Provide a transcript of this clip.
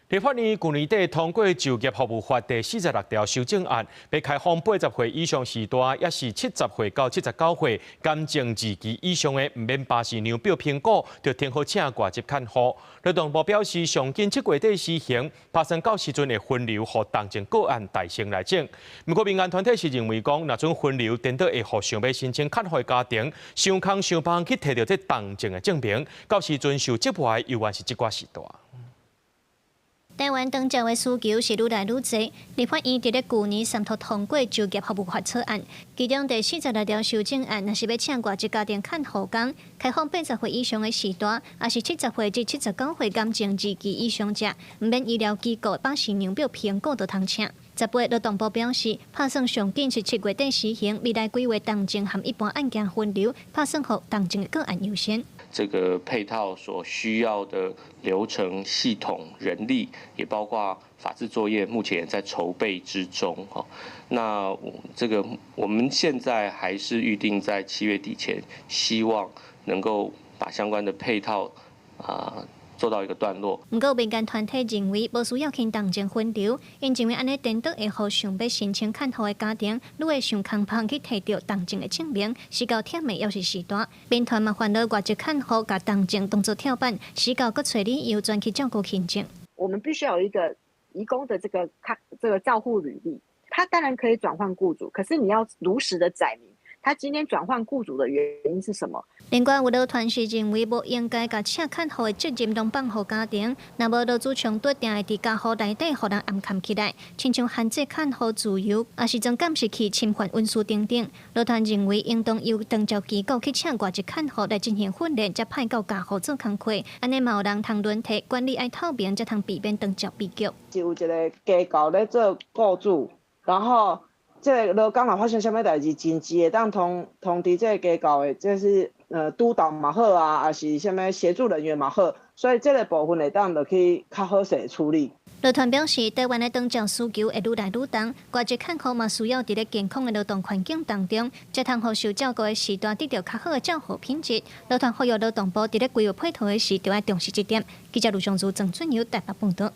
立法院舊年底通過就業服務法第46條修正案，欲開放80歲以上序大，抑是70歲到79歲減症2期以上的，毋免巴氏量表評估，就通好請外籍看護。勞動部表示，上緊7月底施行，拍算到時陣會分流，予重症個案代先來整。毋過民間團體是認為講，若準分流，顛倒會予想欲申請看護的家庭，傷空傷繁去提著這重症的證明，到時陣受折磨的猶原是這寡序大。台灣長照的需求是愈來愈濟，立法院佇咧舊年三讀通過就業服務法草案，其中第46條修正案，若是欲請外籍家庭看護工，開放80歲以上的序大，抑是70歲至79歲減症2期以上者，毋免醫療機構巴氏量表評估就通請。18勞動部表示，拍算上緊是7月底施行，未來規劃重症和一般案件分流，拍算予重症的個案優先。這個配套所需要的流程、系統、人力，也包括法制作業，目前也在籌備之中。哈，那這個我們現在還是預定在7月底前，希望能夠把相關的配套啊做到一個段落。毋過民間團體認為無需要輕重症分流，𪜶認為按呢顛倒會予想欲申請看護的家庭，愈會傷空繁去提著重症的證明，死到忝的猶是序大。民團嘛煩惱外籍看護共重症當作跳板，死到閣揣理由轉去照顧輕症。我們必須要有一個移工的這個看這個照護履歷，他當然可以轉換僱主，可是你要如實的載明他今天轉換僱主的原因是什麼？另外有勞團是認為無應該共請看護的責任攏放予家庭，若無勞資衝突，定會佇家戶內底予人暗崁起來，親像限制看護自由，抑是裝監視器侵犯隱私等等。勞團認為應當由長照機構去請外籍看護來進行訓練，才派到家戶做工課，按呢嘛有人通輪替管理愛透明，才通避免長照悲劇。是有一個機構咧做僱主，然後這個勞工若發生啥物代誌，緊急會當通知這個機構的，這是督導嘛好啊，抑是啥物協助人員嘛好，所以這個部分會當落去較好勢處理。勞團表示，台灣的長照需求會愈來愈重，外籍看護嘛需要佇咧健康的勞動環境當中，才通予受照顧的序大得著較好的照護品質。勞團呼籲勞動部佇咧規劃配套的時，著愛重視這點。記者盧尚如、鄭俊友台北報導。